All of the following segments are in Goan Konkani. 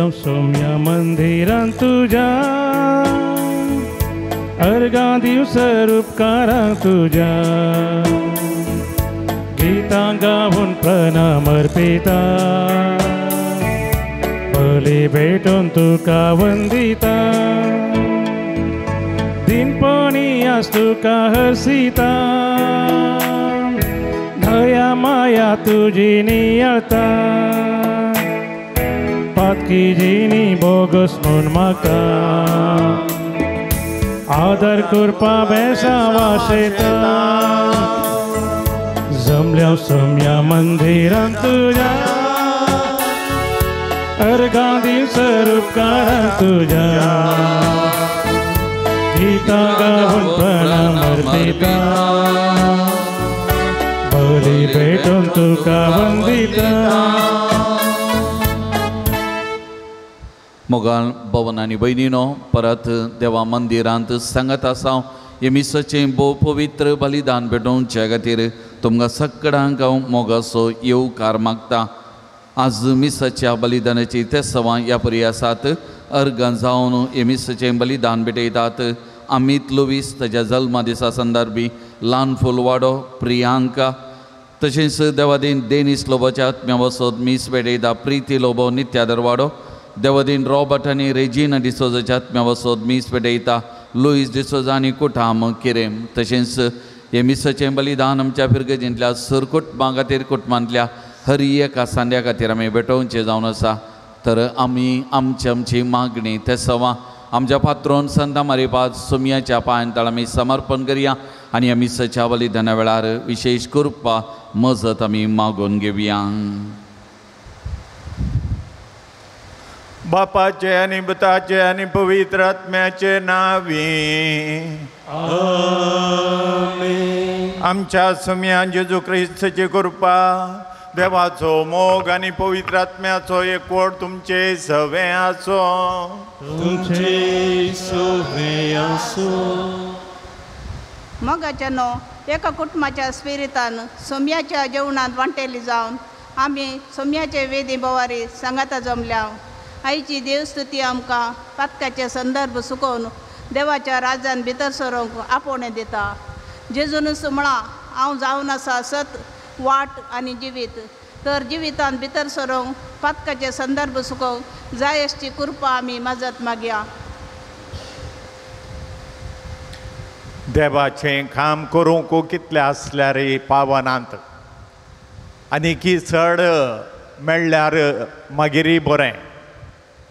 जमल्या सोम्या मंदिरांत तुज्या अर्गां दिवसर उपकारां तुज्या गीतां गावन प्रणाम अर्पिता बली भेटून तुका वंदिता दिनपणी आज तुका हरसिता दया माया तुजी नियाळता पातकी जिणी बोगस म्हूण म्हाका आदर करपा बेसां वाशेता जमल्या सोम्या मंदिरांत तुज्या अर्गां दिवसर उपकारां तुज्या गीतां गावन प्रणाम अर्पिता बली भेटून तुका वंदिता. मोगाळ भवन आनी भयणीनो परत देवा मंदिरांत सांगत आसा हे मिसाचें भोव पवित्र बलिदान भेटोवच्या खातीर तुमकां सगळ्यांक हांव मोगाचो येवकार मागता. आज मिसाच्या बलिदानाची तेसवां ह्या परी आसात. अर्गां जावन हे मिसाचें बलिदान भेटयतात अमीत लुवीस ताज्या जल्मा दिसा संदर्भी ल्हान फुलवाडो प्रियांका तशेंच देवादीन डेनीस लोबोच्या आत्म्या वसत मीस भेटयता प्रिती लोबो नित्या दरवाडो देवदीन रॉबर्ट आनी रेजिना डिसोजाच्या आत्म्या वसत मीस भेटयता लुईस डिसोजा आनी कुठाम किरेम. तशेंच हे मिसाचें बलिदान आमच्या फिरगजींतल्या सर कुटुंबा खातीर कुटुंबांतल्या हर एका सांद्या खातीर आमी भेटोवचें जावन आसा. तर आमी आमची आमची मागणी ते सवां आमच्या पात्रोन संता मारिपाद सोमयाच्या पांयतळ आमी समर्पण करया आनी ह्या मिसाच्या बलिदाना वेळार विशेश कृपा मजत आमी मागून घेवया. बापाचे आनी पुताचे आनी पवित्र आत्म्याचे नांवी आमेन. आमच्या सोम्या जेजू क्रिस्ताची कृपा देवाचो मोग आनी पवित्र आत्म्याचो एकवट तुमचे सवे आसो. तुमचे सवे आसो. मोगाच्या नो एका कुटुंबाच्या स्पिरितान सोम्याच्या जेवणांत वांटेली जावन आमी सोम्याचे वेदी बोवारी सांगाता जमल्या. आईची देवस्तुती आमकां पातकाचे संदर्भ सुकोवन देवाच्या राजान भितर सरोंक आपोवणें दिता. जेजूनच म्हळां हांव जावन आसा सत वाट आनी जिवीत तर जिवितान भितर सरोंक पातकाचे संदर्भ सुकोवंक जाय आसची कृपा आमी मजत मागया. देवाचें काम करूंक कितलें आसल्यार पावनात आनी की चड मेळ्ळ्यार मागीरय बरें.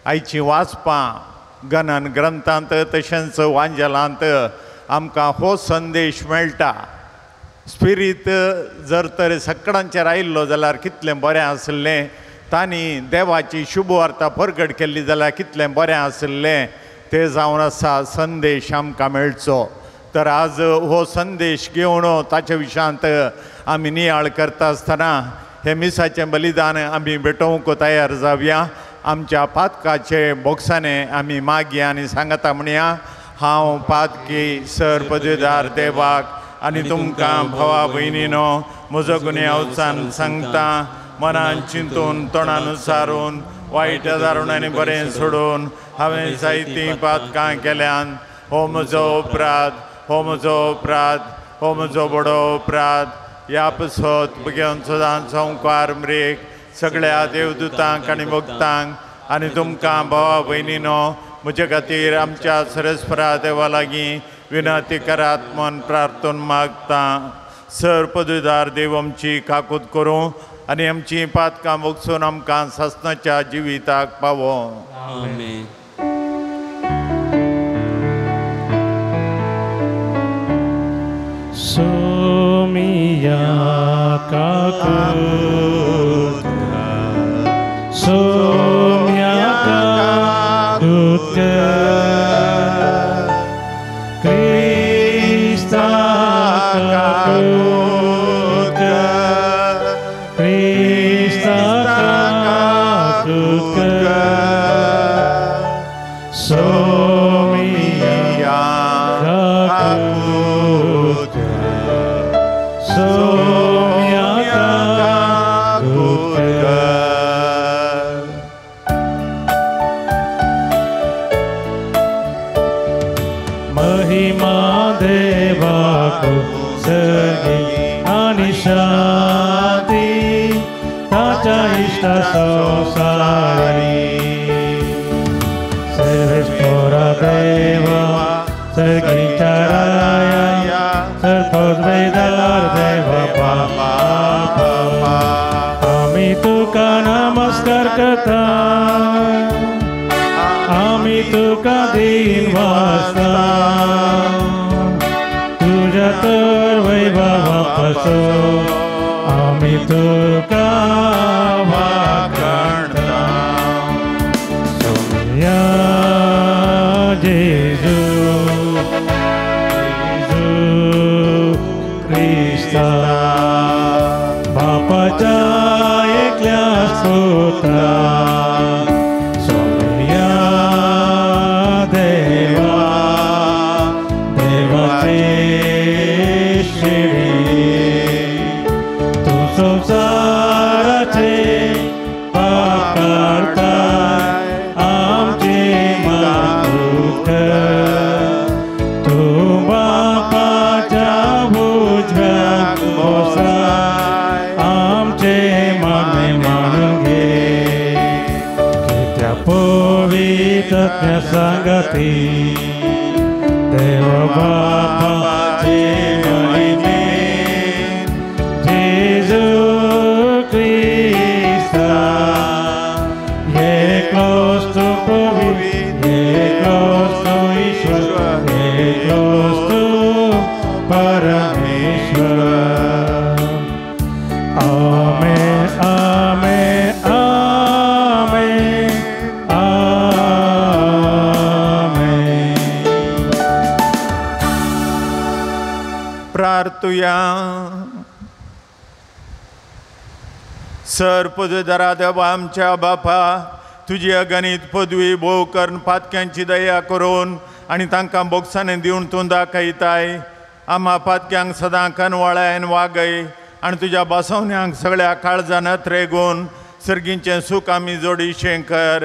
आयचीं वाचपां गणन ग्रंथांत तशेंच वांजेलांत आमकां हो संदेश मेळटा. स्पिरीत जर तर सगळ्यांचेर आयिल्लो जाल्यार कितलें बरें आसलें. तांणी देवाची शुभवार्ता परगट केल्ली जाल्यार कितलें बरें आसलें. तें जावन आसा संदेश आमकां मेळचो. तर आज हो संदेश घेवन ताच्या विशयांत आमी नियाळ करता आसतना हें मिसाचें बलिदान आमी भेटोवंक तयार जावया. आमच्या पातकाचे बोक्साने आमी मागया आनी सांगता म्हणया हांव पातकी सर पदवीदार देवाक आनी तुमकां भावा भयणीनो म्हजो गुन्यांवचान सांगता मनान चिंतून तोंडान सारून वायट दारून आनी बरें सोडून हांवें जायतीं पातकां केल्यान. हो म्हजो अपराध, हो म्हजो अपराध, हो म्हजो बडो अपराध. ह्या पसत भुरग्यां सदांच संवकार मरेक सगळ्या देवदूतांक आनी भक्तांक आनी तुमकां भावा भयणीनो म्हजे खातीर आमच्या सरस्परा देवा लागीं विनंती करात मन प्रार्थन मागता. सर पदवीदार देव आमची काकूत करूं आनी आमची पातकां भोगसून आमकां सासणाच्या जिविताक पावो. आमेन. सोमिया काकूत सोम्या काकूत क्रिस्ता काकूत क्रिस्ता काकूत सोमिया काकूत सोम्या काकूत. महिमा देवाक सर्गी आनी शांती ताच्या इश्टा संवसारी. सर्वेस्पोरा देवा सर्गीच्या राया सर्ववेदार देवा बापा आमी तुका नमस्कार करता आमी तुका दीन वाचता तुझ्या तर वैभवा पासो आमी तुका वाखाणता. सोम्या जेजू जेजू क्रिस्ता बापाच्या एकल्या पुत्रा सोम्या देवा देवाचे शिडी तूं संवसाराचे पाप काडताय आमचे मागूक तूं बापाच्या उजव्याक बसाय आमचे मागणें मानून घे. कित्या पवित्र सांगाती देव बापाचे महिमेन जेजू क्रिस्ता एकलोच तूं पवित्र एकलोच तूं ईश्वर एकलोच तूं परमेश्वर. आमेन आमेन आमेन आमेन. प्रार्थुया. सर पदवीधरा देवा आमच्या बापा तुजी अगणीत पदवी भोव करून पातक्यांची दया करून आनी तांकां बोगसाणें दिवन तूं दाखयताय. आमा पातक्यांक सदां कनवाळ्यान वागय आनी तुज्या बसवण्यांक सगळ्या काळजान अत्रेगून सर्गींचें सूख आमी जोडीशें कर.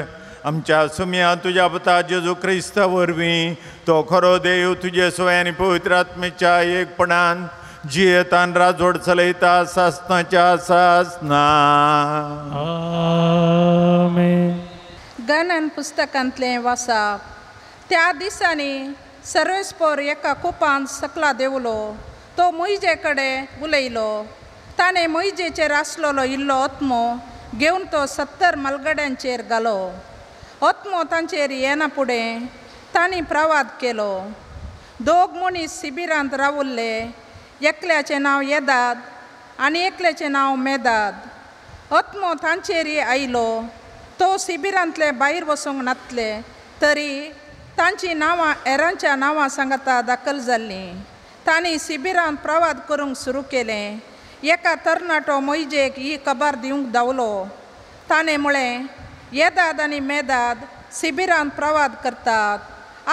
आमच्या सुमया तुज्या पुता जेजू क्रिस्ता वरवीं तो खरो देव तुजे सोय आनी पवित्र आत्मेच्या एकपणान जियेतान राजवट चलयता सासनाच्या सासना. आमेन. गणन पुस्तकांतलें वाचप. त्या दिसांनी सर्वेस्पोर एका कुपान सकला देंवलो. तो मोयजे कडेन उलयलो. ताणें मोयजेचेर आसलेलो इल्लो आत्मो घेवन तो 70 मलगड्यांचेर घालो. आत्मो तांचेर येना फुडें तांणी प्रवाद केलो. दोग मनीस शिबिरांत रावल्ले. एकल्याचें नांव येदाद आनी एकल्याचें नांव मेदाद. आत्मो तांचेर आयलो. तो शिबिरांतले भायर वचूंक नातले तरी तांचीं नांवां हेरांच्या नांवां सांगाता दाखल जाल्लीं. तांणी शिबिरांत प्रवाद करूंक सुरू केलें. एका तरणाटो मोयजेक ही खबर दिवंक धांवलो. ताणें म्हळें, येदाद आनी मेदाद शिबिरांत प्रवाद करतात.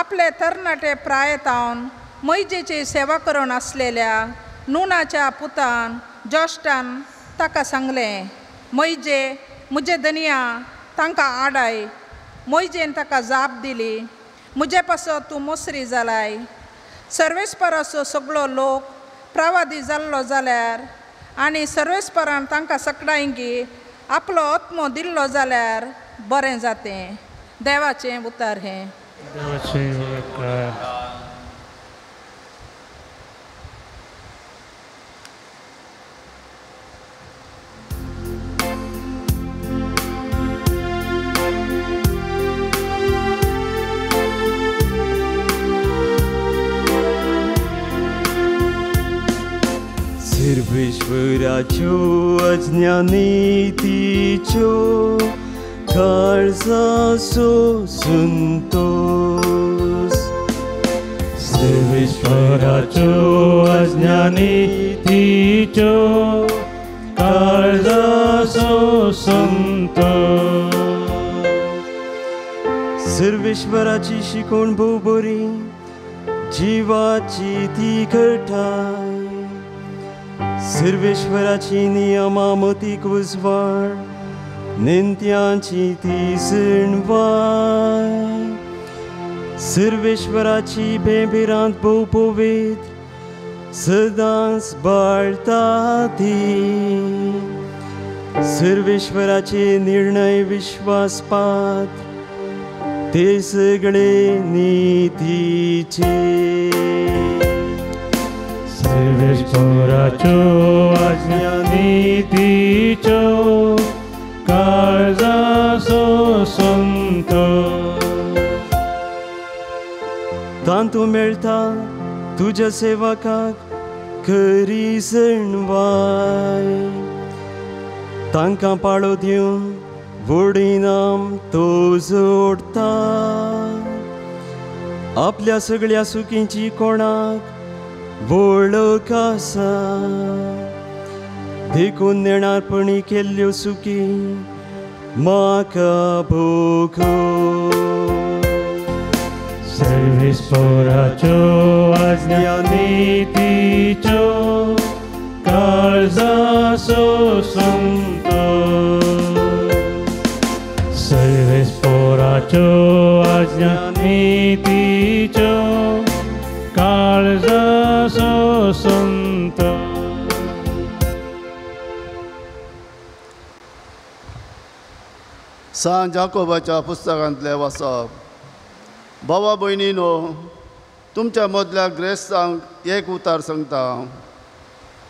आपले तरणाटे प्रायतावन मोयजेची सेवा करून आसलेल्या नुनाच्या पुतान जोश्टान ताका सांगलें, मोयजे म्हजे धनया तांकां आडाय. मोयजेन ताका जाप दिली, म्हजे पासत तूं मोसरी जालाय. सर्वेस्पराचो सगळो लोक प्रवादी जाल्लो जाल्यार आनी सर्वेस्परान तांकां सकडांगी आपलो आत्मो दिल्लो जाल्यार बरें जातें. देवाचें उतर हें. देवाचें उपकार. सर्वेश्वराच्यो अज्ञानितीच्यो काळजाचो संतोष. सर्वेश्वराच्यो अज्ञानितीच्यो काळजाचो संतोष. सर्वेश्वराची शिकवण भोव बरी जिवाची ती घटाय. सर्वेश्वराची नियमा मतीक उजवाड नेंत्यांची ती सणवाय. सर्वेश्वराची भेंभिरांत भोव पवित्र सदांच बाळता ती. सर्वेश्वराचे निर्णय विश्वासपात्र ते सगळे नीतीचे. सर्वेश्वराच्यो आज्ञा नीतीच्यो काळजाचो संतो. तांतू मेळटा तुज्या सेवकाक खरी सणवाय. तांकां पाळो दिवन वडिनाम तो जोडटा. आपल्या सगळ्या सुखींची कोणाक वळख आसा. देखून नेणारपणी केल्ल्यो सुखी म्हाका भोग. सर्वेश्वराच्यो आज्ञा नीतीच्यो काळजाचो संतो. सर्वेश्वराच्यो आज्ञा नीतीच्यो काळजाचो संतो. सांत जाकोबाच्या पुस्तकांतलें वाचप. भावा भयणीनो, तुमच्या मदल्या ग्रेस्तांक एक उतार सांगता.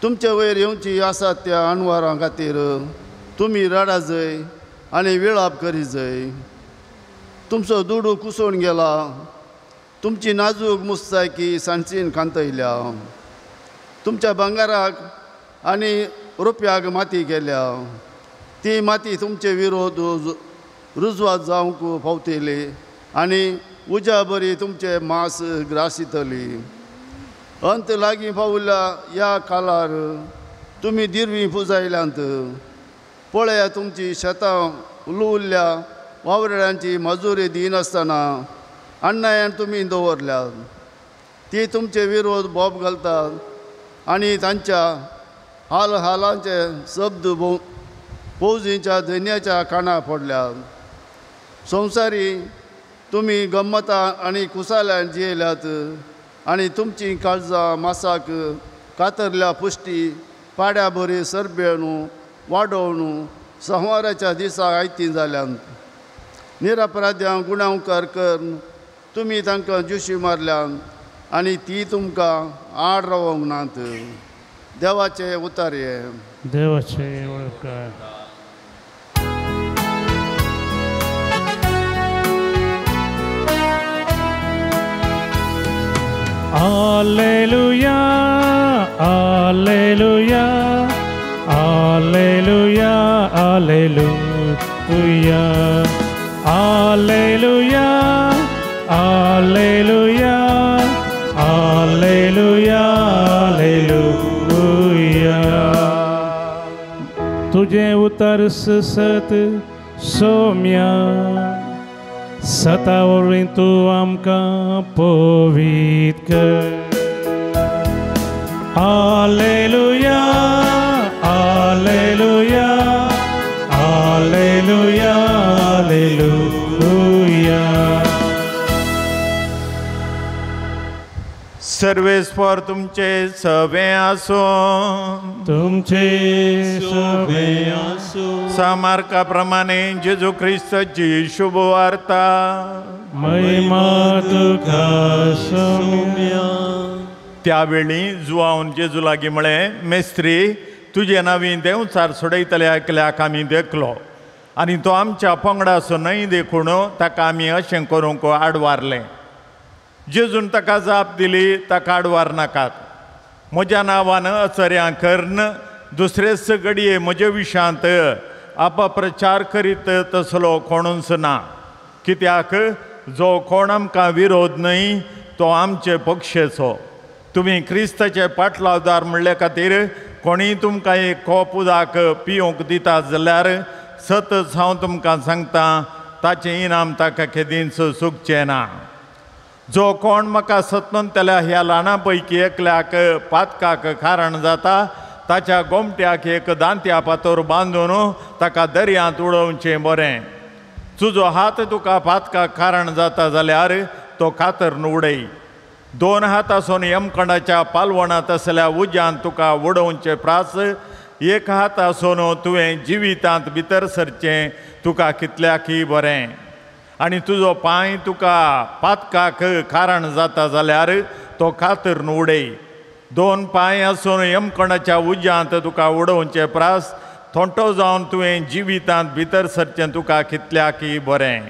तुमचे वयर येवची आसात त्या अणवारां खातीर तुमी रडा जय आनी विळाप करी जय. तुमचो दुडू कुसोवन गेला, तुमची नाजूक मुस्तायकी सांचीन खांतयल्या, तुमच्या भांगाराक आनी रुपयाक माती केल्या. ती माती तुमचे विरोध रुजवात जावंक पावतली आनी उज्या बरी तुमचे मांस ग्रासितली. अंत लागीं पावल्या ह्या काळार तुमी दिरवीं पुजायल्यांत. पळया तुमची शेतां उलुल्ल्या वावराड्यांची मजुरी दिनासतना अन्यायान तुमी दवरल्यात. ती तुमचे विरोध बोब घालतात आनी तांच्या हाल हालांचे शब्द फौजीच्या धन्याच्या कानार पडल्यात. संवसारी तुमी गम्मतां आनी कुसाल्यान जियेल्यात आनी तुमचीं काळजां मासाक कातरल्या पुश्टी पाड्या बरी सरबेणू वाडोवन संवाराच्या दिसा आयतीं जाल्यात. निरपराध्यांक गुणांकार करून तुमी तांकां जुशी मारल्यात आनी ती तुमकां आड रावोंक नात. देवाचे उतार हे. देवाचे उपकार. Alleluia, Alleluia, Alleluia, Alleluia, Alleluia, Alleluia, Alleluia, Alleluia. तुझे उतर सत सोम्या सता वरवीं तूं आमकां पवीत कर. Alleluia, Alleluia, Alleluia, Alleluia. Sarveshwar तुमचे सवे आसूं. तुमचे सवे आसूं. सामार्का प्रमाणे जेजू ख्रिस्ताची शुभ वार्ता. महिमा तुका सोम्या. त्यावेळी जुवावन जेजू लागीं म्हळें, मेस्त्री, तुजे नांवी देंवचार सोडयतल्या एकल्याक आमी देखलो आनी तो आमच्या पंगडाचो न्हय देखून ताका आमी अशें करूंक आडवारलें. जेजून ताका जाप दिली, ताका आडवार नाकात. म्हज्या नांवान अचर्यां करून दुसरेच घडये म्हजे विशांत अपप्रचार करीत तसलो कोणूच ना. कित्याक जो कोण आमकां विरोध न्हय तो आमचे पक्षेचो. तुमी क्रिस्ताचे पाटलावदार म्हणले खातीर कोणीय तुमकां एक कोप उदक पिवंक दिता जाल्यार सतच हांव तुमकां सांगता ताचें इनाम ताका केदींच चुकचें ना. जो कोण म्हाका सतमंतल्या ह्या ल्हाना पैकी एकल्याक पातकाक कारण जाता ताच्या गोमट्याक एक दांत्या पातोर बांदून ताका दर्यांत उडोवचें बरें. तुजो हात तुका पातकाक कारण जाता जाल्यार तो कातरून उडय. दोन हात आसून यमकंडाच्या पालवणांत आसल्या उज्यान तुका उडोवचे प्रास एक हात आसून तुवें जिवितांत भितर सरचें तुका कितल्याकय बरें. आनी तुजो पांय तुका पातकाक कारण जाता जाल्यार तो कातरून उडय. दोन पांय आसून यमकंडाच्या उज्यांत तुका उडोवचे प्रास थोंटो जावन तुवें जिवितांत भितर सरचें तुका कितल्याकय बरें.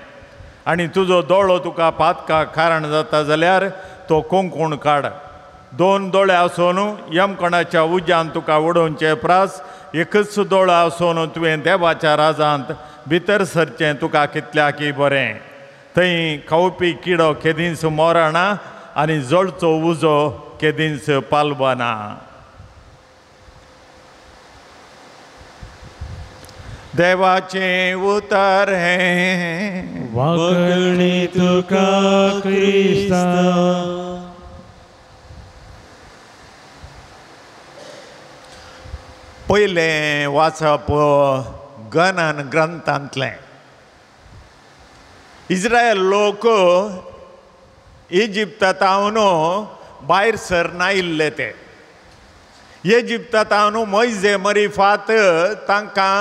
आनी तुजो दोळो तुका पातकाक कारण जाता जाल्यार तो कोंकूण काड. दोन दोळे आसून यमकणाच्या उज्यान तुका उडोवचे प्रास एकच दोळो आसून तुवें देवाच्या राजांत भितर सरचें तुका कितल्याकय बरें. थंय खावपी किडो केदींच मोरना आनी जळचो उजो केदींच पालवना. देवाचें उतर हें वागणी तुका क्रिस्ता. पयलें वाचप गणन ग्रंथांतलें. इस्रायल लोक इजिप्तांत भायर सरनायिल्ले ते इजिप्तांत मोयजे मरिफात तांकां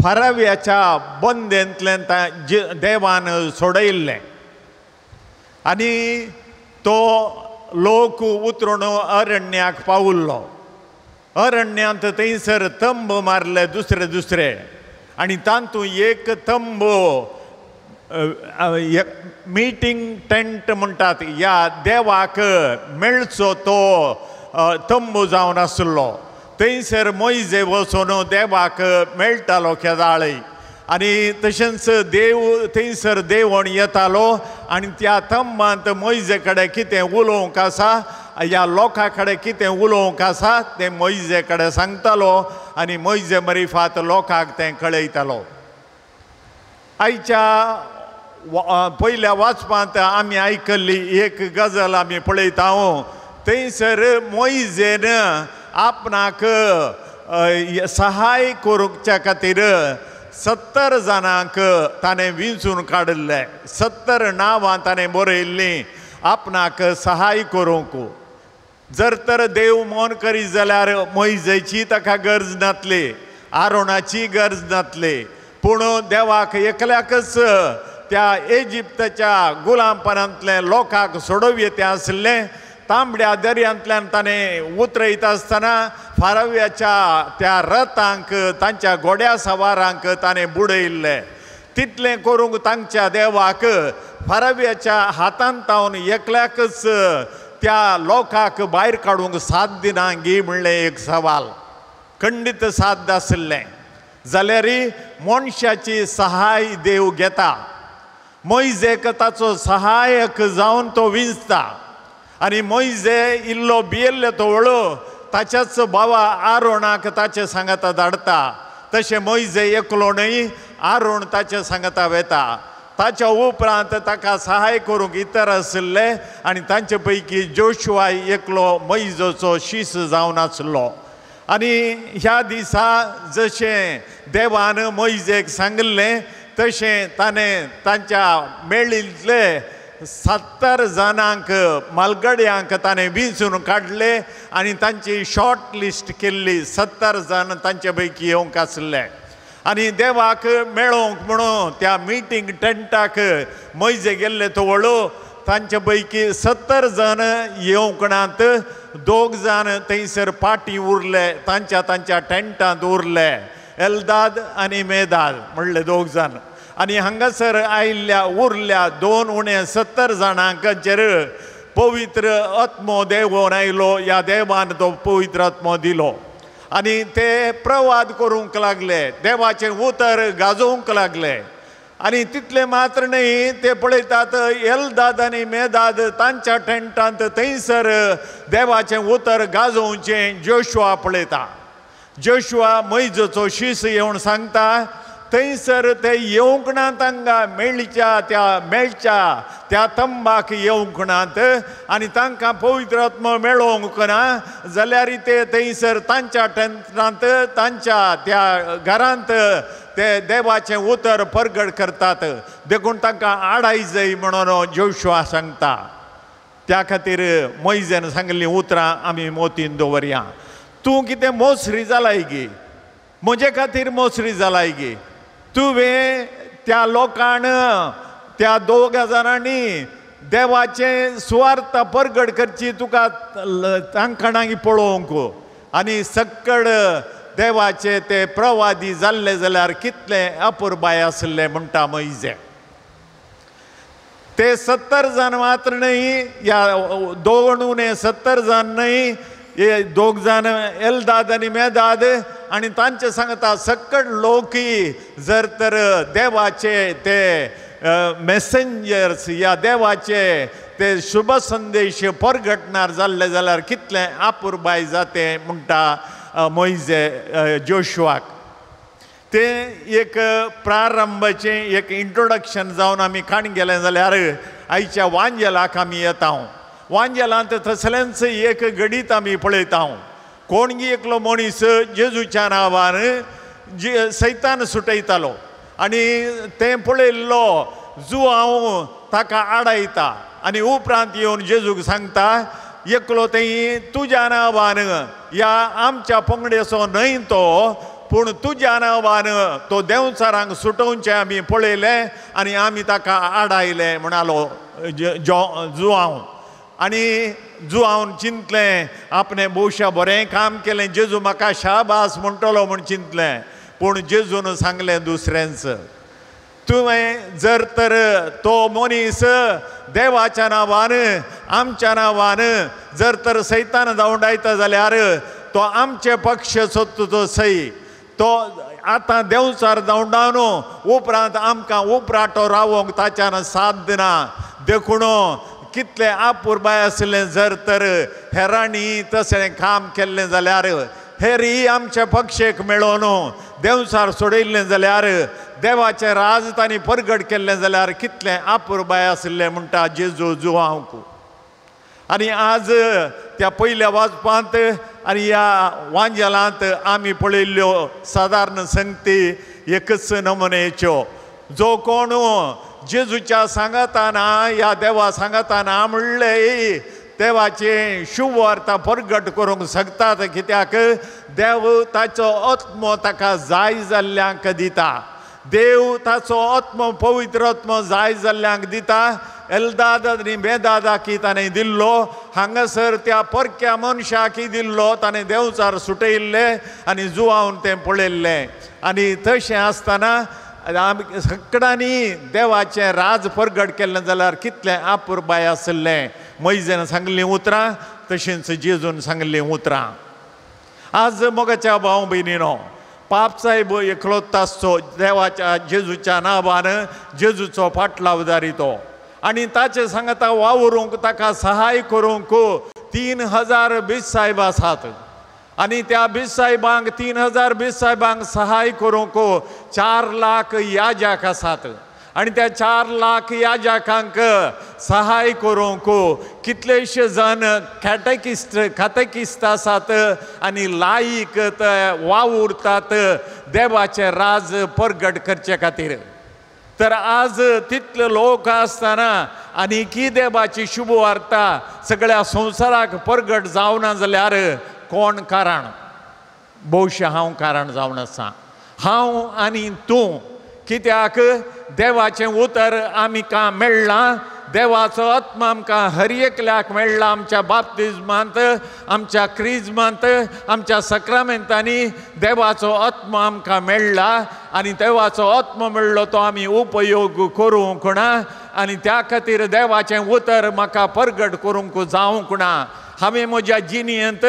फाराव्याच्या बंदेंतल्यान देवान सोडयिल्लें आनी तो लोक उतरून अरण्याक पावुल्लो. अरण्यांत थंयसर तंब मारले दुसरे दुसरे आनी तातूंत एक तंब मिटींग टेंट म्हणटात ह्या देवाक मेळचो तो तंबू जावन आसलो. थंयसर मोयजे वचून देवाक मेळटालो केदाळय आनी तशेंच देव थंयसर देवण येतालो आनी त्या तंबांत मोयजे कडेन कितें उलोवंक आसा ह्या लोकां कडेन कितें उलोवंक आसा तें मोयजे कडेन सांगतालो आनी मोयजे मरिफात लोकांक तें कळयतालो. आयच्या पयल्या वाचपांत आमी आयकल्ली एक गजल आमी पळयता. थंयसर मोयजेन आपणाक सहाय करूंकच्या खातीर 70 जाणांक ताणें विंचून काडिल्ले. 70 नांवां ताणें बरयल्लीं आपणाक सहाय करूंक. जर तर देव मौन करीत जाल्यार मोयजेची ताका गरज नासली, आरोणाची गरज नासली, पूण देवाक एकल्याकच त्या इजिप्ताच्या गुलामपणांतल्या लोकांक सोडोवये तें आसलें. तांबड्या दर्यांतल्यान ताणें उतरयता आसतना फाराव्याच्या त्या रथांक तांच्या घोड्या सवारांक ताणें बुडयिल्लें. तितलें करूंक तांच्या देवाक फाराव्याच्या हातांत तावन एकल्याकच त्या लोकांक भायर काडूंक सात दिनां गी म्हणलें एक सवाल खंडीत साध्य आशिल्लें. जाल्यार मनशाची सहाय देव घेता. मोयजेक ताचो सहायक जावन तो विंचता आनी मोयजे इल्लो भियेल्लो तो व्हडलो ताच्याच भावा आरोणाक ताचे सांगाता धाडटा. तशें मोयजे एकलो न्हय, आरोण ताचे सांगाता वेता. ताच्या उपरांत ताका सहाय करूंक इतर आशिल्ले आनी तांचे पैकी जोशुआ एकलो मोयजेचो शीस जावन आसलो. आनी ह्या दिसा जशें देवान मोयजेक सांगिल्लें तशें ताणें तांच्या मेळिल्ले 70 जाणांक मालगड्यांक ताणें विंचून काडले आनी तांची शॉर्ट लिस्ट केल्ली. 70 जाण तांचे पैकी येवंक आसले आनी देवाक मेळोवंक म्हणून त्या मिटींग टेंटाक मोयजे गेल्ले तो व्हडलो तांचे पैकी 70 जाण येवंक नात, 2 जाण थंयसर पाटी उरले, तांच्या तांच्या टेंटांत उरले. एल्दाद आनी मेदाद म्हणले 2 जाण. आनी हांगासर आयिल्ल्या उरल्या 2 उणे 70 जाणांचेर पवित्र आत्मो देवोन आयलो. ह्या देवान तो पवित्र आत्मो दिलो आनी ते प्रवाद करूंक लागले, देवाचें उतर गाजोवंक लागले. आनी तितलें मात्र न्हय, ते पळयतात एल्दाद आनी मेदाद तांच्या टेंटांत थंयसर देवाचें उतर गाजोवचें जोशुआ पळयता. जोशुआ मोयजेचो शीस येवन सांगता थंयसर ते येवंक ना, तांकां मेळच्या त्या मेळच्या त्या तंबाक येवंक नात आनी तांकां पवित्र आत्मो मेळोवंक ना जाल्यार ते थंयसर तांच्या टेंटांत तांच्या त्या घरांत ते देवाचें उतर परगट करतात देखून तांकां आडाय जाय म्हणून जोशुआ सांगता. त्या खातीर मोयजेन सांगिल्लीं उतरां आमी मोतीन दवरया. तूं कितें मोसरी जालाय गी, म्हजे खातीर मोसरी जालाय गी, तुवें त्या लोकांक त्या दोग जाणांनी देवाचें सुवार्थ परगट करची तुका तांकां पळोवंक आनी सक्कड देवाचे ते प्रवादी जाल्ले जाल्यार कितले अपुरबाय आसले म्हणटा मोयजे. ते 70 जाण मात्र न्हय या 2 उणे 70 जाण न्हय, हे दोग जाण एलदाद आनी मेदाद आनी तांचे सांगता सक्कड लोकी जर तर देवाचे ते मेसेंजर्स या देवाचे ते शुभ संदेश परगटणार जाल्ले जाल्यार कितले अपुरबाय जाते म्हणटा मोयजे जोशुआक. ते एक प्रारंभाचें एक इंट्रोडक्शन जावन आमी काण गेलें जाल्यार आयच्या वांजेलाक आमी येता. वांजेलांत तसलेंच एक घडीत आमी पळयता. कोणगी एकलो मनीस जेजूच्या नांवान जे सैतान सुटयतालो आनी तें पळयल्लो जुआंव ताका आडायता आनी उपरांत येवन जेजूक सांगता एकलो थंय तुज्या नांवान या आमच्या पंगडेचो न्हय तो, पूण तुज्या नांवान तो देंवचारांक सुटोवचें आमी पळयलें आनी आमी ताका आडायलें म्हणालो जुआंव. आनी जुआंवन चिंतलें आपणें भोवशा बरें काम केलें, जेजू म्हाका शाबास म्हणटलो म्हूण चिंतलें, पूण जेजून सांगलें दुसऱ्यांच, तुवें जर तर तो मनीस देवाच्या नांवान आमच्या नांवान जर तर सैतान धांवडायता जाल्यार तो आमचे पक्ष सोदता तो सई, तो आतां देंवचार धांवडावन उपरांत आमकां उपराटो रावोंक ताच्यान साथ दिना. देखून कितले अपुरबाय आसलें जर तर हेरांनी तशें काम केल्लें जाल्यार, हेरी आमच्या पक्षेक मेळोन देंवचार सोडयल्लें जाल्यार, देवाचें राज तांणी परगट केल्लें जाल्यार कितलें अपुरबाय आसलें म्हणटा जेजू जुआंवक. आनी आज त्या पयल्या वाजपांत आनी ह्या वांजेलांत आमी पळयल्ल्यो सादारण संगती एकच नमुनेच्यो. जो कोण जेजूच्या सांगाताना ह्या देवा सांगाताना म्हणलें देवाचें शुभवार्ता परगट करूंक शकतात, कित्याक देव ताचो आत्मो ताका जाय जाल्ल्यांक दिता. देव ताचो आत्मो पवित्र आत्मो जाय जाल्ल्यांक दिता. एलदाद आनी मेदादाकी ताणें दिल्लो, हांगासर त्या परक्या मनशाकी दिल्लो, ताणें देंवचार सुटयल्ले आनी जुआवन तें पळयल्लें. आनी तशें आसतना आमी सगळ्यांनी देवाचें राज परगट केल्लें जाल्यार कितलें अपुरबाय आसलें. मोयजेन सांगलीं उतरां तशेंच जेजून सांगलीं उतरां. आज मोगाच्या भाव भयणीनो, पाप साहेब एकलोच आसचो देवाच्या जेजूच्या नांवान जेजूचो फाटलावदारी तो, आनी ताचे सांगता वावरूंक ताका सहाय करूंक 3000 बीज साहेब आसात आनी त्या बीज साहेबांक 3000 बीज साहेबांक सहाय करूंक 4 लाख याजक आसात आनी त्या 4 लाख याजकांक सहाय करूंक कितलेशे जाण कॅटेकिस्ट कातेकिस्त आसात आनी लायक ते वावुरतात देवाचें राज परगट करचे खातीर. तर आज तितले लोक आसतना आनी की देवाची शुभवार्ता सगळ्या संवसाराक परगट जावना जाल्यार कोण कारण? भोवशा हांव कारण जावन आसा, हांव आनी तूं. कित्याक देवाचें उतर आमकां मेळ्ळां, देवाचो आत्मा आमकां हर एकल्याक मेळ्ळा, आमच्या बाप्तिज्मांत, आमच्या क्रिज्मांत, आमच्या सक्रामेंतांनी देवाचो आत्मा आमकां मेळ्ळा आनी देवाचो आत्मा मेळ्ळो तो आमी उपयोग करूंक ना आनी त्या खातीर देवाचें उतर म्हाका परगट करूंक जावंक ना. हांवें म्हज्या जिणेंत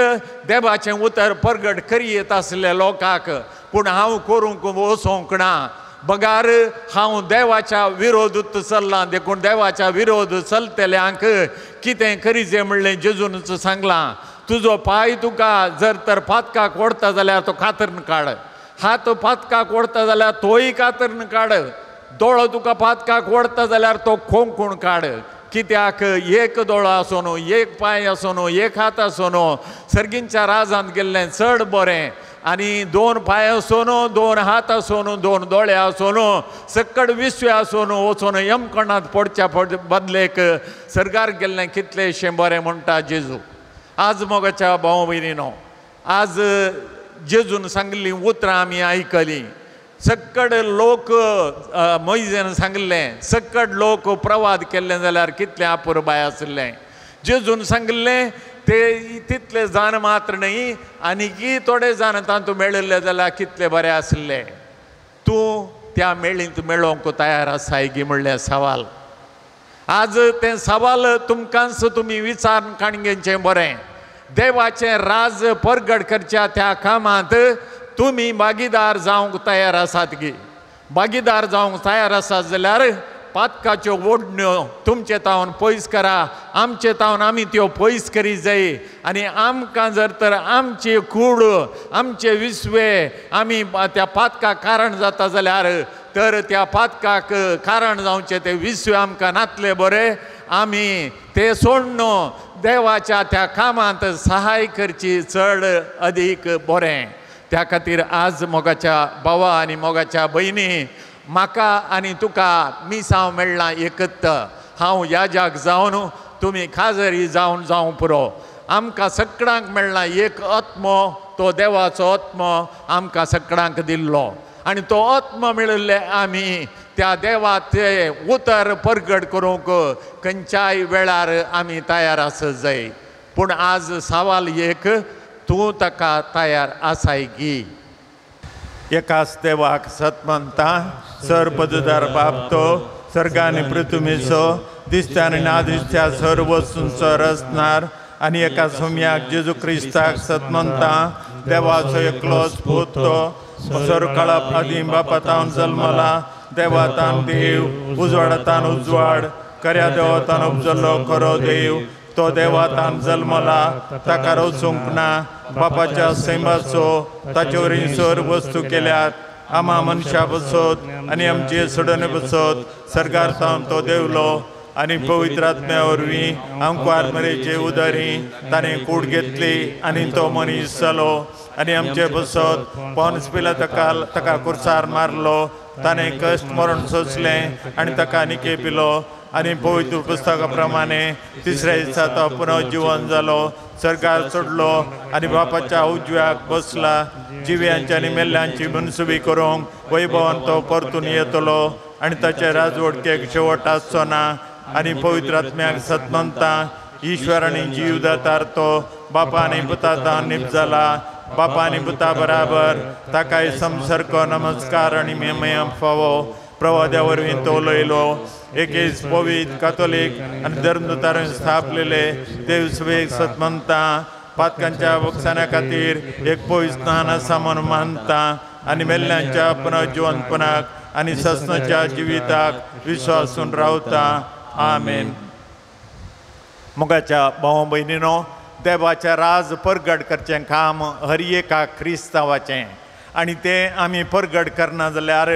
देवाचें उतर परगट करीत आसलें लोकांक, पूण हांव करूंक वचोंक ना, बगार हांव देवाच्या विरोधूत चल्लां. देखून देवाच्या विरोध चलतल्यांक कितें करीजे म्हणलें जेजूनच सांगलां, तुजो पांय तुका जर तर पातकाक ओडटा जाल्यार तो कातरून काड, हात पातकाक ओडटा जाल्यार तोय कातरून काड, दोळो तुका पातकाक ओडटा जाल्यार तो खोंकून काड. कित्याक एक दोळो आसून, एक पांय आसून, एक हात आसून सर्गींच्या राजांत गेल्लें चड बरें आनी 2 पांय आसून 2 हात आसून 2 दोळे आसून सकड विश्व आसून वचून यमकणांत पडच्या बदलेक सरकार गेल्लें कितलेशें बरें म्हणटा जेजू. आज मोगाच्या भाव भयणीनो, आज जेजून सांगिल्लीं उतरां आमी आयकलीं. सकड लोक मोयजेन सांगिल्लें, सकड लोक प्रवाद केल्लें जाल्यार कितलें अपुरबाय आशिल्लें. जेजून सांगिल्लें ते तितले जाण मात्र न्ही आनीकी थोडे जाण तातूंत मेळिल्ले जाल्यार कितले बरे आशिल्ले. तूं त्या मेळींत मेळोवंक तयार आसाय गी म्हणलें सवाल. आज तें सवाल तुमकांच तुमी विचारून काणगेचें बरें. देवाचें राज परगट करच्या त्या कामांत तुमी भागीदार जावंक तयार आसात गी? भागीदार जावंक तयार आसात जाल्यार पातकाच्यो ओडण्यो तुमचे तावन पयस करा, आमचे तावन आमी त्यो पयस करी जाय. आनी आमकां जर तर आमची कूड आमचे विस्वे आमी त्या पातकाक कारण जाता जाल्यार तर त्या पातकाक कारण जावचें ते विस्वे आमकां नातले बरें. आमी ते सोडून देवाच्या त्या कामांत सहाय करची चड अदीक बरें. त्या खातीर आज मोगाच्या भावा आनी मोगाच्या भयणी, म्हाका आनी तुका मिसांव मेळ्ळां एकत. हांव याजाक जावन तुमी खाजरी जावन जावं पुरो. आमकां सगळ्यांक मेळ्ळां एक आत्मो, तो देवाचो आत्मो आमकां सगळ्यांक दिल्लो आनी तो आत्मो मेळिल्ले आमी त्या देवाचे उतर परगट करूंक खंयच्याय वेळार आमी तयार आसत जाय. पूण आज सवाल एक, तूं ताका तयार आसाय गी? एकाच देवाक सत मानता, सर पदुदार बाप तो सर्ग आनी पृथ्वीचो दिसत्या आनी ना दिसत्या सर वस्तूंचो रचणार, आनी एका सोम्याक जेजू क्रिस्ताक सत मानता, देवाचो एकलोच पूत तो सर काळा आदीं बापातावन जल्मला, देवातान देव, उजवाडातान उजवाड, खऱ्या देवतान उपजल्लो खरो देव, तो देवातान जल्मला, ताका रचूंक ना, बापाच्या सैमाचो ताचे वरवीं सर वस्तू केल्यात, आमा मनशा बसत आनी आमचे सोडणे बसत सरकार तावन तो देवलो आनी पवित्र आत्म्या वरवीं आमकां मरेचे उदारी ताणें कूड घेतली आनी तो मनीस जालो आनी आमचे बसत पॉन्स पिलाता ताका कुर्सार मारलो, ताणें कश्ट मरण सोंसलें आनी ताका निके पिलो आनी पवित्र पुस्तका प्रमाणे तिसऱ्या दिसा तो पुनर्जिवन जालो, सरकार सोडलो आनी बापाच्या उजव्याक बसला, जिव्यांची आनी मेल्ल्यांची मनसुबी करूंक वैभवान तो परतून येतलो आनी ताचे राजवटकेक शेवट आसचो ना. आनी पवित्र आत्म्याक सतमनता ईश्वर आनी जीव दातार तो बापा आनी पुता निप जाला, बापा आनी पुता बराबर ताकाय संसर्ग नमस्कार आनी मेमय फावो. प्रवाद्या वरवीं तो उलयलो, एकेच पवित्र कातोलीक आनी धर्मदूतान स्थापलेले देवसभेक सतमनता, पातकांच्या बक्षाण्या खातीर एक पवित्र स्नान आसा म्हूण मानता आनी मेल्ल्यांच्या पुनर्जिवनपणाक आनी ससनाच्या जिविताक विश्वासून रावता. आमेन. मोगाच्या भाव भयणीनो, देवाचें राज परगट करचें काम हर एका क्रिस्तांवाचें आनी तें आमी परगट करना जाल्यार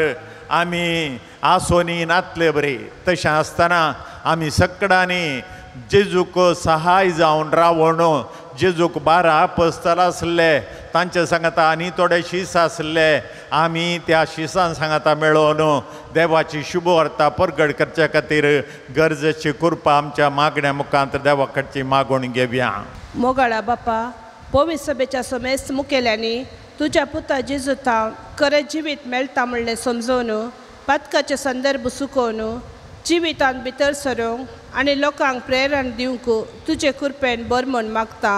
आमी आसोनी नातले बरी. तशें आसतना आमी सगळ्यांनी जेजूक सहाय जावन रावण, जेजूक 12 आपस्तल आसले तांचे सांगाता आनी थोडे शीस आसले, आमी त्या शिसां सांगाता मेळोवन देवाची शुभवार्ता परगट करचे खातीर गरजेची कृपा आमच्या मागण्या मुखांत देवा कडची मागून घेवया. मोगाळा बापा, पवित्र सभेच्या समेस्त मुखेल्यांनी तुज्या पुता जेजू थावन खरें जिवीत मेळटा म्हणलें समजोवन पातकाचे संदर्भ सुकोवन जिवितांत भितर सरूंक आनी लोकांक प्रेरण दिवंक तुजे कृपेन बर म्हूण मागता.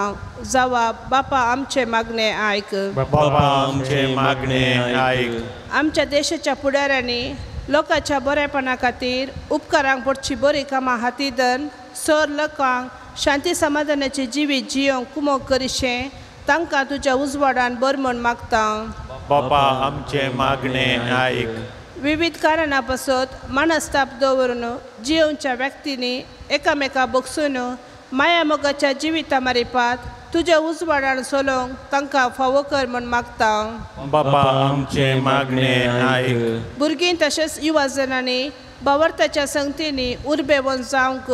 जावा बापा आमचें मागणें आयक. बापा आमचें मागणें आयक. आमच्या देशाच्या फुडाऱ्यांनी लोकांच्या बरेपणा खातीर उपकारांक पडची बरी कामां हाती धरून सर लोकांक शांती समाधानाचें जिवीत जियोंक कुमोक करिशें तांकां तुज्या उजवाडान बर म्हूण मागता. बापा आमचें मागणें आयक. विविध कारणां पासत मानस्ताप दवरून जियोवच्या व्यक्तींनी एकामेका बगसून माया मोगाच्या जिविता मारिपात तुज्या उजवाडान सोलोवंक तांकां फावो कर म्हूण मागता. बापा आमचें मागणें आयक. भुरगीं तशेंच युवा जणांनी बावर्ताच्या संगतींनी उर्बेवन जावंक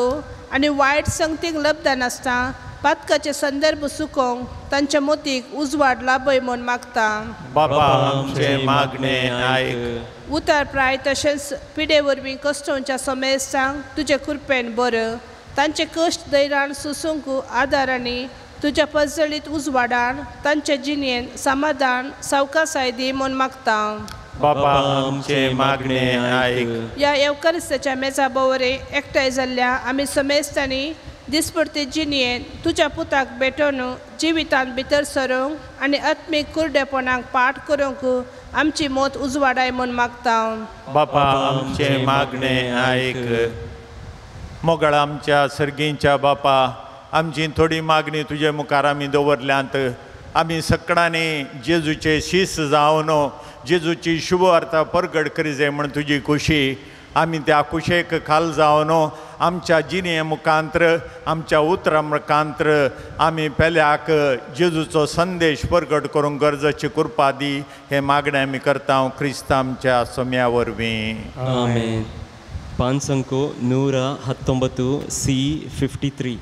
आनी वायट संगतीक लब्ध नासता पातकाचे संदर्भ सुकोवंक तांच्या मोतीक उजवाड लाभय म्हूण मागता. बाबा आमचे मागणे आयक. उतार प्राय तशेंच पिडे वरवीं कश्टोवच्या समेस्तांक तुजे कृपेन बरं तांचे कश्ट धैर्यान सोसूंक आदार आनी तुज्या पजळीत उजवाडान तांचे जिणेन समाधान सावकासाय दी म्हूण मागता. बाबा आमचे मागणे आयक. ह्या येवकारिस्ताच्या मेजा भोंवरे एकठांय जाल्ल्या आमी समेस्तांनी दिसपडते जिणेन तुज्या पुताक भेटोवन जिवितांत भितर सरूंक आनी आत्मीक कुरडेपणाक पाठ करूंक आमची मत उजवाडाय म्हूण मागता. बाबा आमचे मागणे आयक. मोगळ आमच्या सर्गींच्या बापा, आमची थोडी मागणी तुजे मुखार आमी दवरल्यांत. आमी सगळ्यांनी जेजूचे शीस जावन जेजूची शुभवार्ता परगट करी म्हण तुजी खुशी, आमी त्या कुशेक खाल जावन आमच्या जिणे मुखांत्र आमच्या उतरां मुखांत्र आमी पेल्याक जेजूचो संदेश परगट करूंक गरजेची कृपा दी हे मागणें आमी करता क्रिस्त आमच्या सोम्या वरवीं. आमेन. 5 119 C53.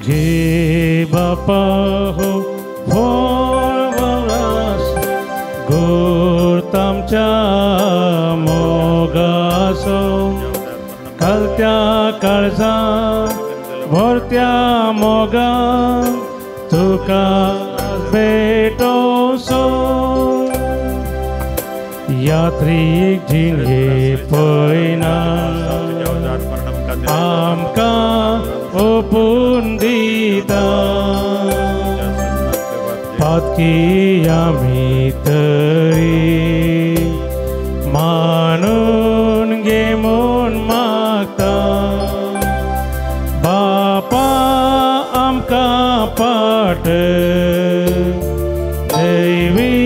घे बापा हो भोर गोर तामच्या मोगासो कलत्या काळजा भरत्या मोगा तुका भेटोसो यात्रीक जिणे पयना आमकां ओपून दिता पातकी आमी तरी मानून घे म्हूण मागता बापा आमकां पाठ दैवी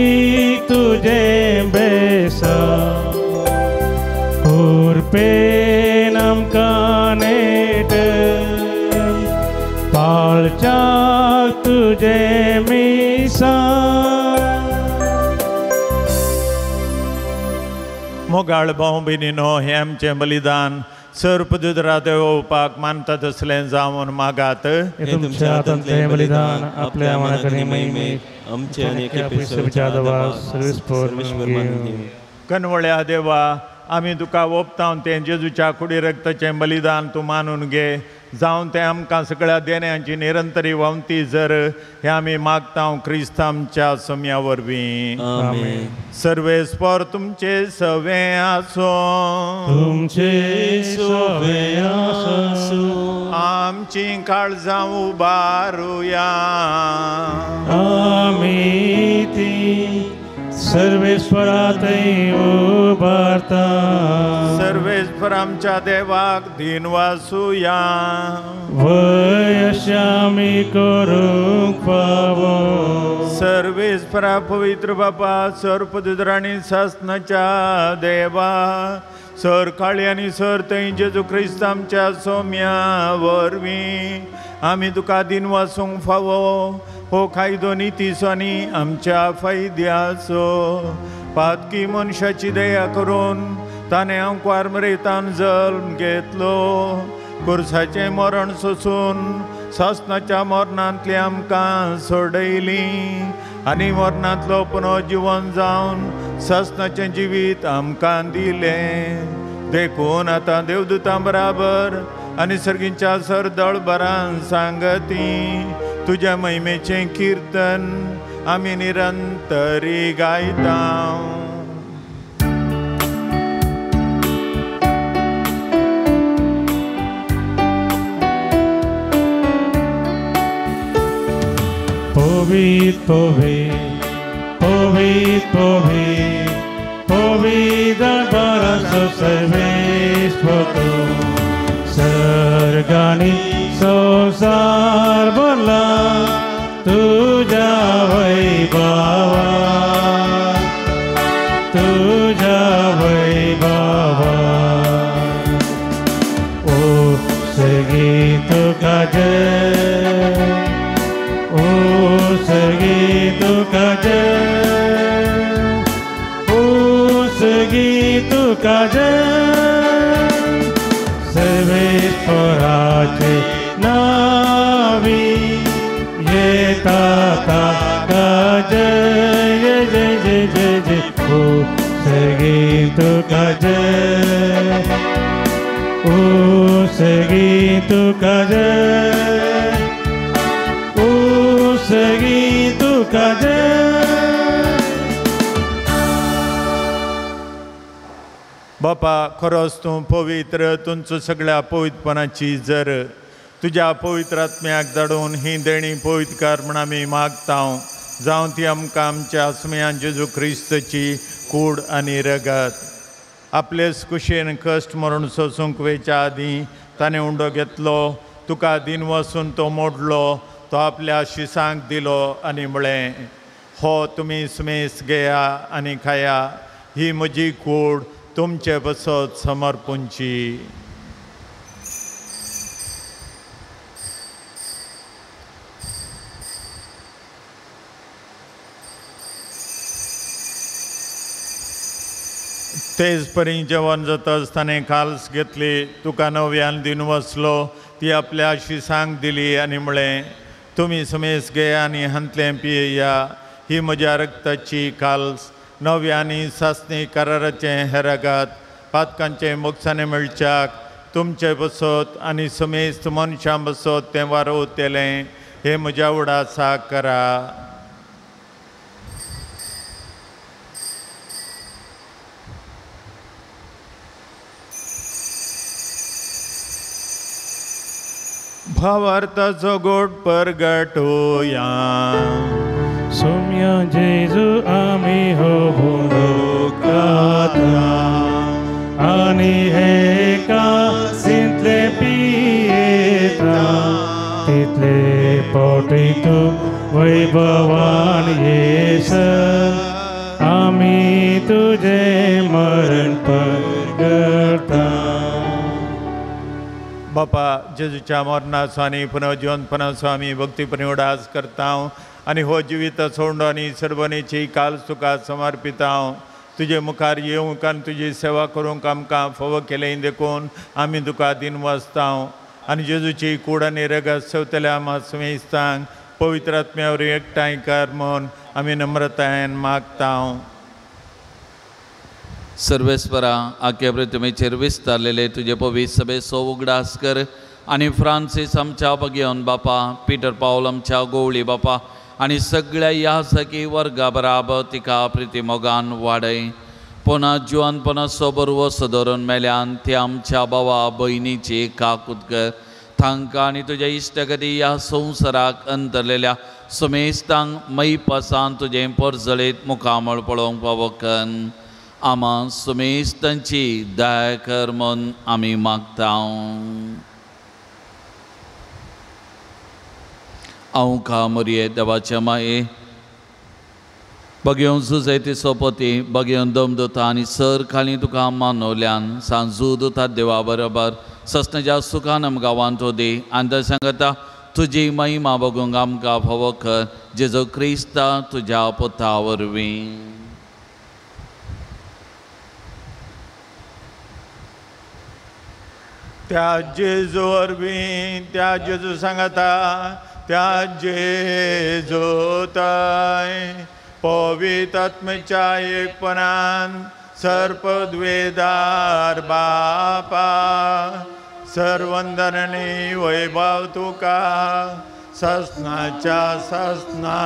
तुजें बेसा कुरपेन आमकां नेट पाळच्याक तुजें मिसा. मोगाळ भाव भयणीनो, हें आमचें बलिदान सर्प दुदरा देवोवपाक मानता तसलें जावन मागात. तुमच्या हातांतलें बलिदान आपल्या मनाकडे महिमेक आमचे आनी कनवळ्या देवा, आमी तुका ओपतावन तें जेजूच्या कुडी रक्ताचें बलिदान तूं मानून घे, जावन तें आमकां सगळ्या देण्यांची निरंतरी व्हांवती जर हें आमी मागता क्रिस्त आमच्या सम्या वरवीं. आमेन. सर्वेस्पर तुमचे सवे आसूं, तुमचे सवे आसूं. आमची काळजां उबारुया, आमी ती सर्वेस्परातय उबारता. सर्वेस्पर आमच्या देवाक दिनवासुया, वय आमी करूंक फावो. सर्वेस्परा पवित्र बापा, सर्पदुदराणी सासनाच्या देवा, सर काळी आनी सर थंय जेजू क्रिस्त आमच्या सोम्या वरवीं आमी तुका दिनवासूंक फावो. हो कायदो नितीचो आनी आमच्या फायद्याचो. पातकी मनशाची दया करून ताणें आंकवार मरेतान जल्म घेतलो, कुर्साचें मरण सोसून सासनाच्या मरणांतली आमकां सोडयली आनी मरणांतलो पुनर्जिवन जावन सासनाचें जिवीत आमकां दिलें. देखून आतां देवदूतां बराबर आनी सर्गींच्या सरदळबरान सांगती तुज्या महिमेचें किर्तन आमी निरंतरी गायता. पवित्र पवित्र पवित्र पवित्र पवित्र दरबाराचो सर्वेस्पर तूं, सर्गांनी संवसार भरला तुज्या वैभवान, तुज्या वैभवान. ओ सर्गी तुका जय, ओ सर्गी तुका जय, तुका जय सर्वेस्पराचे नावी येता ताका जय जय जय जय जय ओ सर्गी तुका जय ओ सर्गी तुका जय ओ सर्गी तुका जय। बापा खरोच तूं पवित्र तुमचो सगळ्या पवित्रपणाची जर तुज्या पवित्र आत्म्याक धाडून ही देणी पवित्रकार म्हण आमी मागता जावं ती आमकां आमच्या आसम्यान जेजू क्रिस्तची कूड आनी रगत आपलेच कुशेन कश्ट मरण सोसूंक वेच्या आदीं ताणें उंडो घेतलो तुका दिन वसून तो मोडलो तो आपल्या शिसांक दिलो आनी म्हळें हो तुमी सुमेस घेया आनी खाया ही म्हजी कूड तुमचे बसत समर्पूंची। तेच परी जेवण जाता आसतना काल्स घेतली तुका नव्यान दिन वसलो ती आपल्या शिसांक दिली आनी म्हळें तुमी समेस घेया आनी हांतलें पियेया ही म्हज्या रक्ताची काल्स नव्या आनी सासणी कराराचें हें रगत पातकांचें मोगसाणें मेळच्याक तुमचे बसत आनी समेस्त मनशां बसत तें वारोवतलें हें म्हज्या उडासाक करा। भावार्थाचो गोड परगटोया सोम्या जेजू आमी हो भोंडोकाता आनी एका सिंतले पियेता तितले पोटी तूं वैभवान येस आमी तुजें मरण परगटा। बापा जेजूच्या मरणाचो आनी पुनर्जिवनपणाचो आमी भक्तीपणी उडास करता आनी हो जिवीत सोंडो आनी सर्वणेची काल तुका समर्पिता तुजे मुखार येवंक आनी तुजी सेवा करूंक आमकां फावो केलें देखून आमी तुका दिन वाचता आनी जेजूची कूड आनी रगत सेवतल्या आमा सुमेस्तांक पवित्र आत्म्या वरवीं एकठांय कर म्हूण आमी नम्रतायेन मागता। सर्वेस्परा आख्या प्रतिमेचेर विस्तारलेले तुजे पवित्र सभेचो उगडास कर आनी फ्रांसीस आमच्या बगेवन बापा पिटर पावल आमच्या गोवळी बापा आनी सगळ्या ह्या सखी वर्गा बराबर तिका प्रिती मोगान वाडय पुना जिवनपणाचो बरवसो धरून मेल्यान ती आमच्या भावा भयणीची काकूत कर तांकां आनी तुज्या इश्टगती ह्या संवसाराक अंतरलेल्या समेस्तांक मैपासान तुजें परजळीत मुखामळ पळोवंक फावो कर आमा सुमेस्तांची दया कर म्हूण आमी मागता। हांव का मोरये देवाच्या माये बगेवन जुजयती सोपती बगेवन दम दोता आनी सर खाली तुका मानवल्यान सांजू दोता देवा बरोबर ससनाच्या सुखान आमकां वांटो दी आनी सांगता तुजी महिमा बगूंक आमकां फावो कर जेजू क्रिस्ता तुज्या पुता वरवीं। त्या जेजू वरवीं त्या जेजू सांगता त्या जेजू ताय पवित्र आत्म्याच्या एकपणान सर्पद्वेदार बापा सर्वंदननी वैभव तुका ससनाच्या ससना।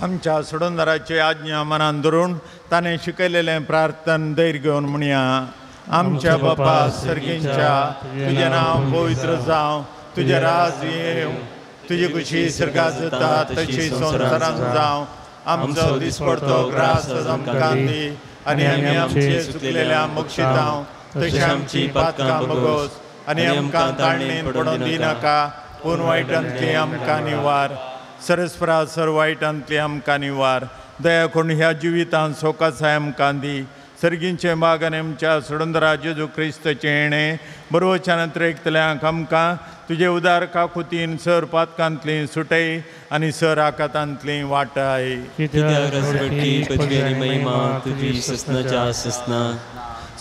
आमच्या सोडूनदाराची आज्ञा मनान धरून ताणें शिकयलेलें प्रार्थन धैर्य घेवन म्हणया आमच्या बापा सर्गींच्या तुजें नांव पवित्र जावं तुजें राज येवं तुजी खुशी सर्गात जाता तशी संवसारांत जावं आमचो दिसपडतो ग्रास आमकां दी आनी आमी आमचे चुकलेल्या मोक्षितांव तशी आमची पातकां भोगोस आनी आमकां ताळणेन पडोवन दिनाका पूण वायटांतली आमकां निवार सरस्परा सर वायटांतली आमकां निवार दया करून ह्या जिवितांत सोकासाय आमकां दी सर्गींचे माग आनी आमच्या सोडंदरा जेजू क्रिस्ताचें येणें बरोवच्यान त्रेकतल्यांक आमकां तुजे उदार काकुतीन सर पातकांतली सुटय आनी सर आकातांतली वाटाय.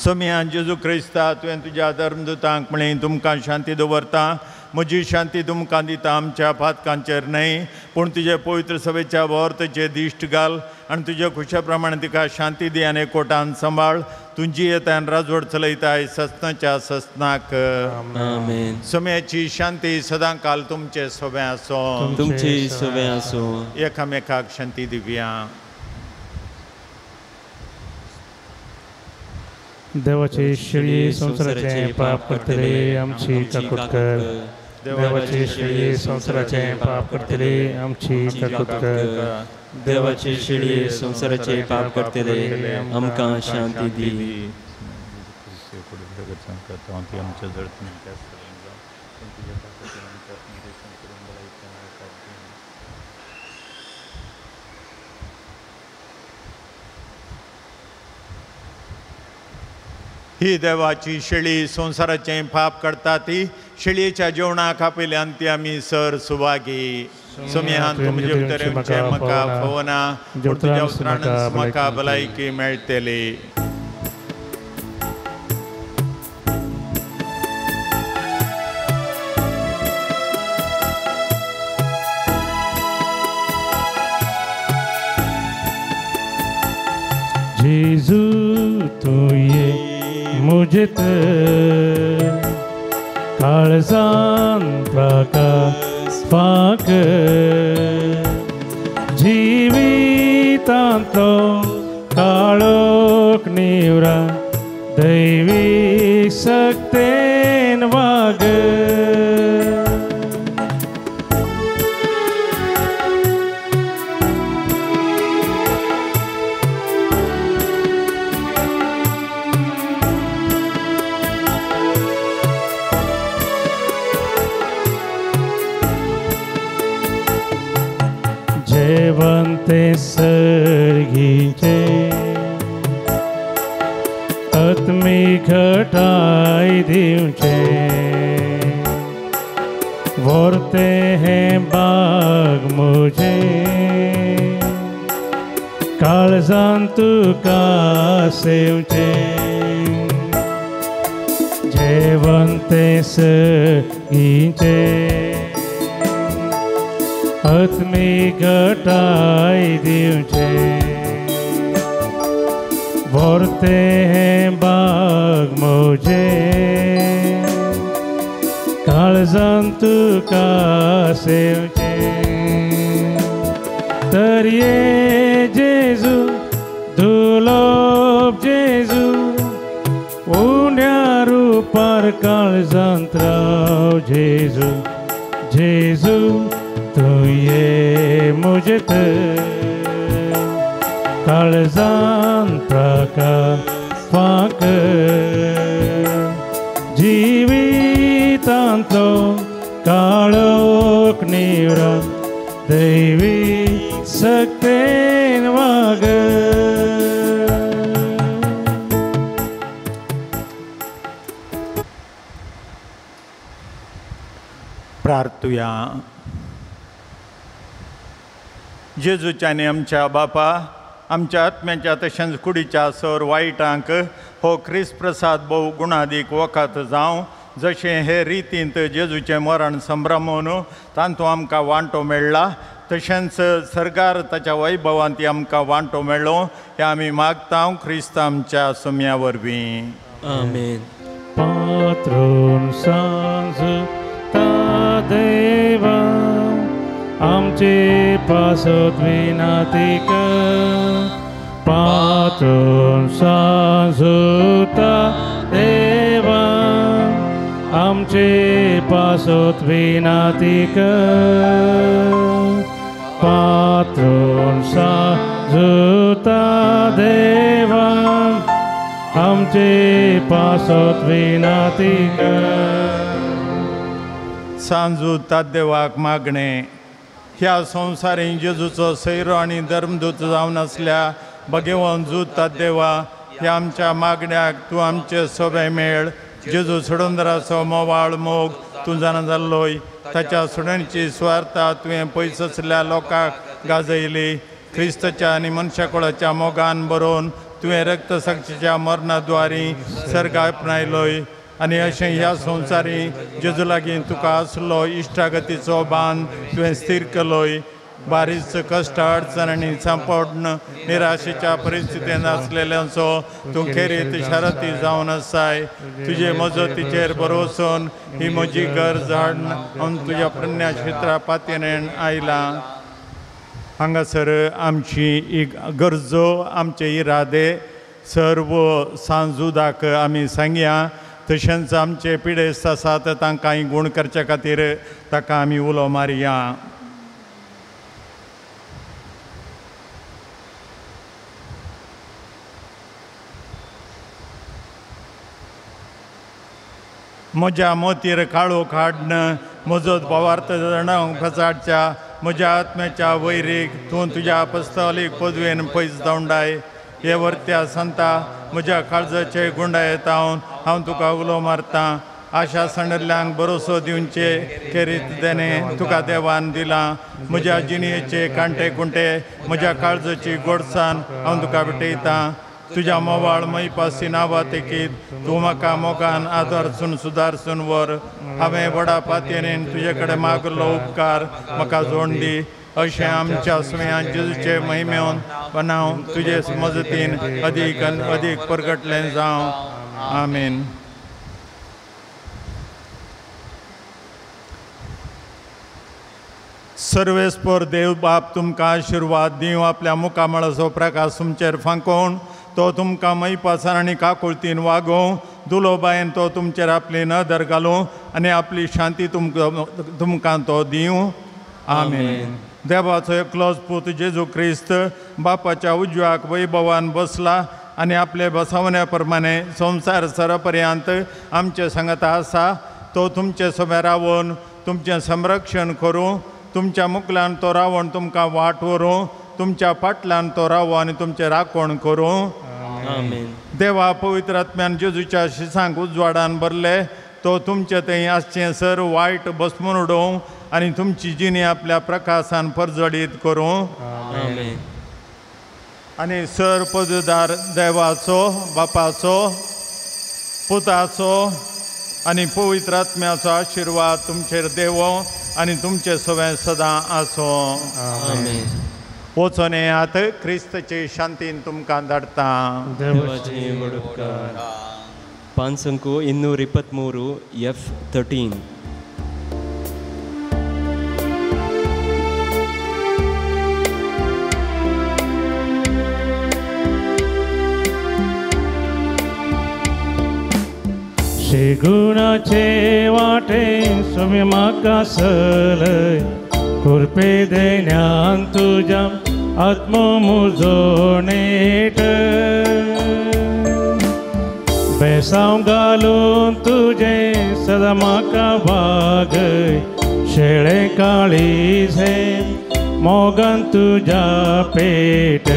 सोम्या जेजू क्रिस्ता तुवें तुज्या धर्मदूतांक म्हळें तुमकां शांती दवरता, म्हजी शांती तुमकां दिता, आमच्या पातकांचेर न्हय पूण तुजे पवित्र सभेच्या भोंवतचे दिश्ट घाल आनी तुजे खुशे प्रमाणे तिका शांती दी आनी एकवटान सांबाळ. तुजी येतान राजवट चलयताय ससनाच्या ससनाक. आमेन. सोम्याची शांती सदां काल तुमचे सोबे आसूं. तुमचे सोबे आसूं. एकामेकाक शांती दिवया. देवाची शेळी संवसाराचें पाप करतले आमची काकूट कर. देवाची शेळी संवसाराचें पाप करतले आमची काकूट कर. देवाची शेळी संवसाराचें पाप करतले आमकां शांती दी. ही देवाची शेळी संवसाराचें पाप करता ती शेळयेच्या जेवणाक आपयल्यान ती आमी सर सुभागी. सोम्यान तुमचे उतरेंचें म्हाका फवना पूण तुज्या उतरानच म्हाका भलायकी मेळटली. जेजू तूं ये मुझे काळजान प्रकाश फाक जिवितांतलो काळोख निवरा दैवी शक्तेन वाग. जेवंते सर्गीचे आत्मी घटाय दिवचे व्हरते हें बाग म्हजें काळजान तुका सेवचें. जेवंते सर्गीचे आत्मी घटाय दिवचे व्हरते हें बाग म्हजें काळजान तुका सेवचें. तर ये जेजू दुलोब जेजू उण्या रुपार काळजांत राव जेजू. जेजू तूं ये मुझे काळजान प्रकाश फाक जिवितांतलो काळोख निवरा दैवी शक्तेन वाग. प्रार्थुया. जेजूच्यानी आमच्या बापा आमच्या आत्म्याच्या तशेंच कुडीच्या सर वायटांक हो क्रिस्त प्रसाद भोव गुणादीक वखद जावं जशें हे रितींत जेजूचें मरण संभ्रमून तातूंत आमकां वांटो मेळ्ळा तशेंच सरकार ताच्या वैभवांत आमकां वांटो मेळ्ळो हें आमी मागता क्रिस्त आमच्या सुम्या वरवीं. आमेन. पात्रून सांज ता देवा आमचे पासत विनाती कर. पात्रून सांजुता देवा आमचे पासत विनाती कर. पात्रून सांजुता देवा आमचे पासत विनाती कर. सांजुता देवाक मागणें ह्या संवसारीं जेजूचो सैरो आनी धर्मदूत जावन आसल्या भगेवन जूत देवा ह्या आमच्या मागण्याक तूं आमचे सोबे मेळ. जेजू सोडूनदाराचो मोवाळ मोग तूं जाणा जाल्लोय. ताच्या सोडणीची सुवार्ता तुवें पयस आशिल्ल्या लोकांक गाजयली. क्रिस्ताच्या आनी मनशाकुळाच्या मोगान बरोवन तुवें रक्तसाक्षीच्या मरणाद्वारी सर्ग आपणायलोय. आनी अशें ह्या संवसारी जेजू लागीं तुका आसलो इश्टागतीचो बांद तुवें स्थीर केलोय. बारीच कश्ट अडचण आनी सांपडून निराशेच्या परिस्थितीन आसलेल्यांचो तूं खेरीत शारती जावन आसाय. तुजे मजतीचेर भरवसून ही म्हजी गरज हाडून हांव तुज्या प्रज्ञा क्षेत्रा पातयेन आयलां. हांगासर आमची गरजो आमचे इरादे सर्व सांजुदाक आमी सांगया. तशेंच आमचे पिडेस्त आसात तांकां गूण करचे खातीर ताका आमी उलो मारया. म्हज्या मोतीर काळो काडन म्हजो भावार्थ जाणांक फसाडच्या म्हज्या आत्म्याच्या वैरीक तूं तुज्या पस्तोलीक पदवेन पयस धांवडाय. हे वर्त्या संता म्हज्या काळजाचे गुंडायेत हांव तुका उलो मारतां. आशा सांडल्ल्यांक भरोसो दिवचे खेरीत देणें तुका देवान दिलां. म्हज्या जिणेचे कांटे कुंटे म्हज्या काळजाची गोडसान हांव तुका भेटयतां. तुज्या मोवाळ मैपासी नांवा तेकीत तूं म्हाका मोगान आदारसून सुदारसून व्हर. हांवें व्हडा पातयेन तुजे कडेन मागलो उपकार म्हाका जोड दी. अशें आमच्या सुम्या जेजूचे महिमेवन बनाव तुजे मजतीन अदीक आनी अदीक परगटलें जावं. आमेन. सर्वेस्पर देव बाप तुमकां आशिर्वाद दिवं. आपल्या मुखामळाचो प्रकाश तुमचेर फांकोवन तो तुमकां मैपासान आनी काकुळतीन वागोवं. दुलोबायन तो तुमचेर आपली नदर घालूं आनी आपली शांती तुमकां तो दिवं. आमेन. देवाचो एकलोच पूत जेजू क्रिस्त बापाच्या उजव्याक वैभवान बसला आनी आपले बसवण्या प्रमाणे संवसार सरपर्यंत आमचे सांगता आसा. तो तुमचे सोबे रावन तुमचें संरक्षण करूं. तुमच्या मुखल्यान तो रावण तुमकां वाट व्हरूं. तुमच्या फाटल्यान तो रावो आनी तुमचें राखण करूं. देवा पवित्र आत्म्यान जेजूच्या शिसांक उजवाडान भरले तो तुमचे थंय आसचें सर वायट बसमून उडोवं आनी तुमची जिणी आपल्या प्रकाशान परजळीत करूं. आनी सर पददार देवाचो बापाचो पुताचो आनी पवित्र आत्म्याचो आशिर्वाद तुमचेर देवो आनी तुमचे सवें सदां आसूं. वचोन येयात. क्रिस्तचे शांतीन तुमकां धाडटा. 5 223 F13. शेगुणाचे वाटे सोम्या म्हाका सलय कृपे देण्यान तुज्या आत्मो म्हजो नेट. बेसांव घालून तुजें सदां म्हाका वागय शेळें काळीज हें मोगान तुज्या पेट.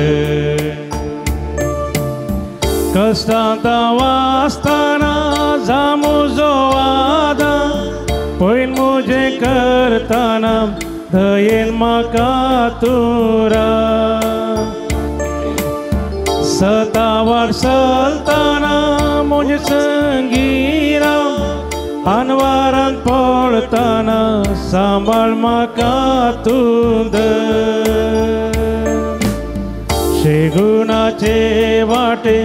कश्टांत वाचतना जा म्हजो आदार पयल म्हजें करतना दयेन म्हाका तूं राव. सतावार चलतना म्हजे संगी राव आनवारान पळतना सांबाळ म्हाका तूं धर. शेगुणाचे वाटे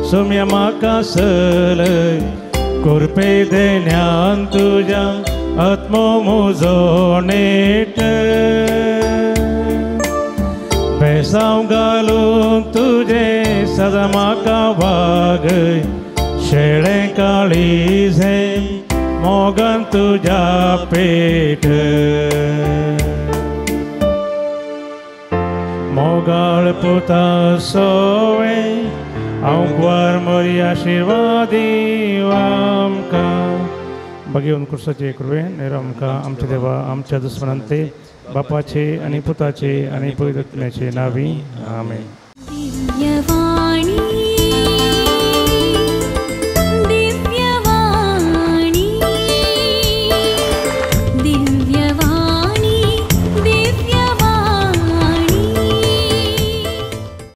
सोम्या म्हाका सलय कृपे देण्यान तुज्या आत्मो म्हजो नेट. बेसांव घालून तुजें सदां म्हाका वागय शेळें काळीज हें मोगान तुज्या पेट. मोगाळ पुता सोवे हांव मरी आशिर्वादी आमकां. बघेवन कुर्साचे कृपेन नेर आमकां आमच्या देवा आमच्या दुस्मनांते बापाचे आनी पुताचे आनी पवित्र आत्म्याचे नावी. आमेन.